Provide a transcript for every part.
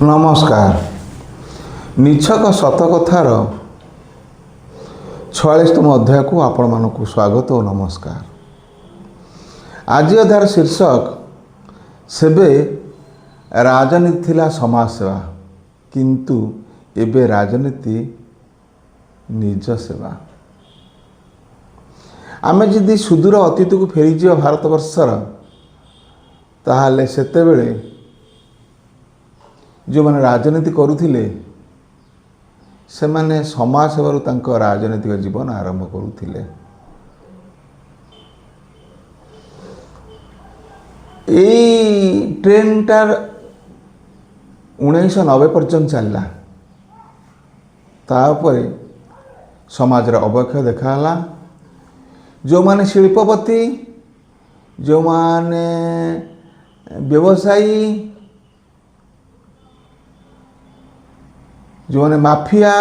ନମସ୍କାର। ନିଛକ ସତକଥାର 46ତମ ଅଧ୍ୟାୟକୁ ଆପଣମାନଙ୍କୁ ସ୍ୱାଗତ ଓ ନମସ୍କାର। ଆଜି ଅଧ୍ୟାୟର ଶୀର୍ଷକ, ସେବେ ରାଜନୀତି ଥିଲା ସମାଜସେବା, କିନ୍ତୁ ଏବେ ରାଜନୀତି ନିଜ ସେବା। ଆମେ ଯଦି ସୁଦୂର ଅତୀତକୁ ଫେରିଯିବା ଭାରତବର୍ଷର, ତାହେଲେ ସେତେବେଳେ ଯେଉଁମାନେ ରାଜନୀତି କରୁଥିଲେ, ସେମାନେ ସମାଜସେବାରୁ ତାଙ୍କ ରାଜନୈତିକ ଜୀବନ ଆରମ୍ଭ କରୁଥିଲେ। ଏଇ ଟ୍ରେଣ୍ଡଟା 1990 ପର୍ଯ୍ୟନ୍ତ ଚାଲିଲା। ତାପରେ ସମାଜରେ ଅବକ୍ଷୟ ଦେଖାଗଲା। ଯେଉଁମାନେ ଶିଳ୍ପପତି, ଯେଉଁମାନେ ବ୍ୟବସାୟୀ, ଯେଉଁମାନେ ମାଫିଆ,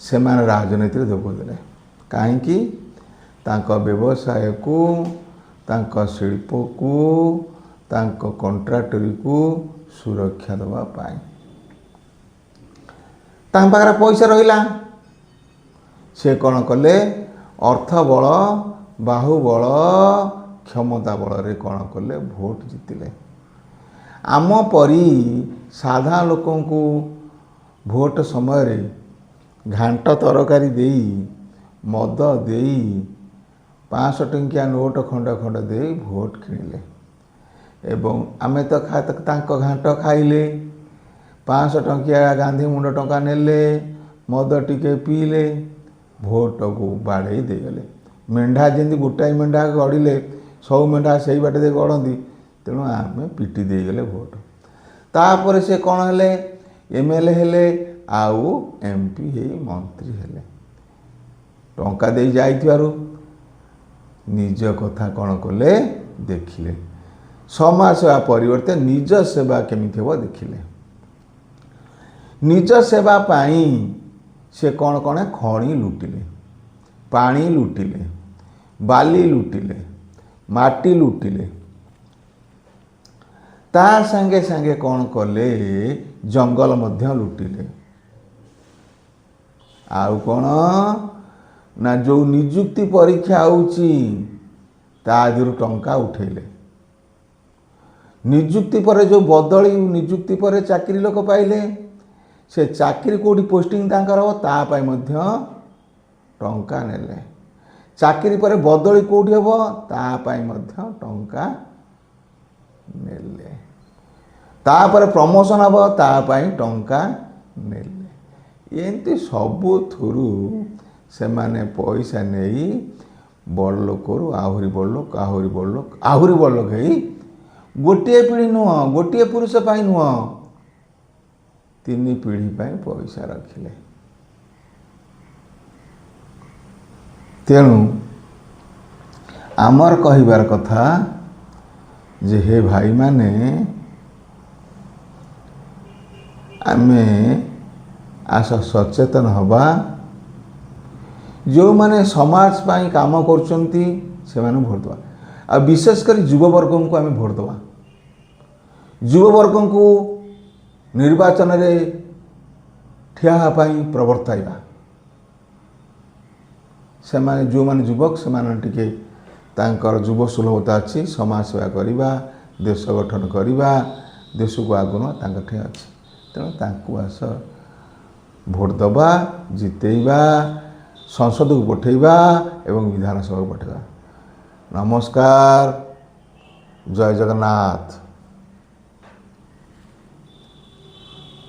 ସେମାନେ ରାଜନୀତିରେ ଯୋଗ ଦେଲେ। କାହିଁକି? ତାଙ୍କ ବ୍ୟବସାୟକୁ, ତାଙ୍କ ଶିଳ୍ପକୁ, ତାଙ୍କ କଣ୍ଟ୍ରାକ୍ଟରୀକୁ ସୁରକ୍ଷା ଦେବା ପାଇଁ। ତାଙ୍କ ପାଖରେ ପଇସା ରହିଲା, ସେ କ'ଣ କଲେ? ଅର୍ଥ ବଳ, ବାହୁବଳ, କ୍ଷମତା ବଳରେ କ'ଣ କଲେ? ଭୋଟ ଜିତିଲେ। ଆମ ପରି ସାଧାରଣ ଲୋକଙ୍କୁ ଭୋଟ ସମୟରେ ଘାଣ୍ଟ ତରକାରୀ ଦେଇ, ମଦ ଦେଇ, 500 ଟଙ୍କିଆ ନୋଟ ଖଣ୍ଡ ଖଣ୍ଡ ଦେଇ ଭୋଟ କିଣିଲେ ଏବଂ ଆମେ ତ ତାଙ୍କ ଘାଣ୍ଟ ଖାଇଲେ, 500 ଟଙ୍କିଆ ଗାନ୍ଧୀ ମୁଣ୍ଡ ଟଙ୍କା ନେଲେ, ମଦ ଟିକେ ପିଇଲେ, ଭୋଟକୁ ବାଡ଼େଇ ଦେଇଗଲେ। ମେଣ୍ଢା ଯେମିତି ଗୋଟାଏ ମେଣ୍ଢା ଗଡ଼ିଲେ ସବୁ ମେଣ୍ଢା ସେଇ ବାଟେ ଦେଇ ଗଡ଼ନ୍ତି, ତେଣୁ ଆମେ ପିଟି ଦେଇଗଲେ ଭୋଟ। ତାପରେ ସେ କ'ଣ ହେଲେ? ଏମ୍ ଏଲ୍ ଏ ହେଲେ ଆଉ ଏମ୍ ପି ହେଇ ମନ୍ତ୍ରୀ ହେଲେ। ଟଙ୍କା ଦେଇ ଯାଇଥିବାରୁ ନିଜ କଥା କ'ଣ କଲେ? ଦେଖିଲେ। ସମାଜ ସେବା ପରିବର୍ତ୍ତେ ନିଜ ସେବା କେମିତି ହେବ ଦେଖିଲେ। ନିଜ ସେବା ପାଇଁ ସେ କ'ଣ କ'ଣ ଖଣି ଲୁଟିଲେ, ପାଣି ଲୁଟିଲେ, ବାଲି ଲୁଟିଲେ, ମାଟି ଲୁଟିଲେ। ତା ସାଙ୍ଗେ ସାଙ୍ଗେ କ'ଣ କଲେ? ଜଙ୍ଗଲ ମଧ୍ୟ ଲୁଟିଲେ। ଆଉ କ'ଣ ନା, ଯେଉଁ ନିଯୁକ୍ତି ପରୀକ୍ଷା ହେଉଛି ତା ଦେହରୁ ଟଙ୍କା ଉଠେଇଲେ। ନିଯୁକ୍ତି ପରେ ଯେଉଁ ବଦଳି, ନିଯୁକ୍ତି ପରେ ଚାକିରି ଲୋକ ପାଇଲେ, ସେ ଚାକିରି କେଉଁଠି ପୋଷ୍ଟିଂ ତାଙ୍କର ହେବ ତା ପାଇଁ ମଧ୍ୟ ଟଙ୍କା ନେଲେ। ଚାକିରି ପରେ ବଦଳି କେଉଁଠି ହେବ ତା ପାଇଁ ମଧ୍ୟ ଟଙ୍କା ନେଲେ। ତାପରେ ପ୍ରମୋସନ୍ ହେବ, ତା ପାଇଁ ଟଙ୍କା ନେଲେ। ଏମିତି ସବୁଥିରୁ ସେମାନେ ପଇସା ନେଇ ବଡ଼ ଲୋକରୁ ଆହୁରି ବଡ଼ ଲୋକ, ଆହୁରି ବଡ଼ ଲୋକ, ଆହୁରି ବଡ଼ ଲୋକ ହେଇ ଗୋଟିଏ ପିଢ଼ି ନୁହଁ, ଗୋଟିଏ ପୁରୁଷ ପାଇଁ ନୁହଁ, ତିନି ପିଢ଼ି ପାଇଁ ପଇସା ରଖିଲେ। ତେଣୁ ଆମର କହିବାର କଥା ଯେ ହେ ଭାଇମାନେ, ଆମେ ଆସ ସଚେତନ ହେବା। ଯେଉଁମାନେ ସମାଜ ପାଇଁ କାମ କରୁଛନ୍ତି ସେମାନଙ୍କୁ ଭୋଟ ଦେବା, ଆଉ ବିଶେଷ କରି ଯୁବବର୍ଗଙ୍କୁ ଆମେ ଭୋଟ ଦେବା। ଯୁବବର୍ଗଙ୍କୁ ନିର୍ବାଚନରେ ଠିଆ ହେବା ପାଇଁ ପ୍ରବର୍ତ୍ତାଇବା। ସେମାନେ ଯେଉଁମାନେ ଯୁବକ, ସେମାନେ ଟିକେ ତାଙ୍କର ଯୁବ ସୁଲଭତା ଅଛି, ସମାଜ ସେବା କରିବା, ଦେଶ ଗଠନ କରିବା, ଦେଶକୁ ଆଗକୁ ନେବା ତାଙ୍କଠି ଅଛି। ତେଣୁ ତାଙ୍କୁ ଆସ ଭୋଟ ଦେବା, ଜିତେଇବା, ସଂସଦକୁ ପଠାଇବା ଏବଂ ବିଧାନସଭାକୁ ପଠାଇବା। ନମସ୍କାର, ଜୟ ଜଗନ୍ନାଥ।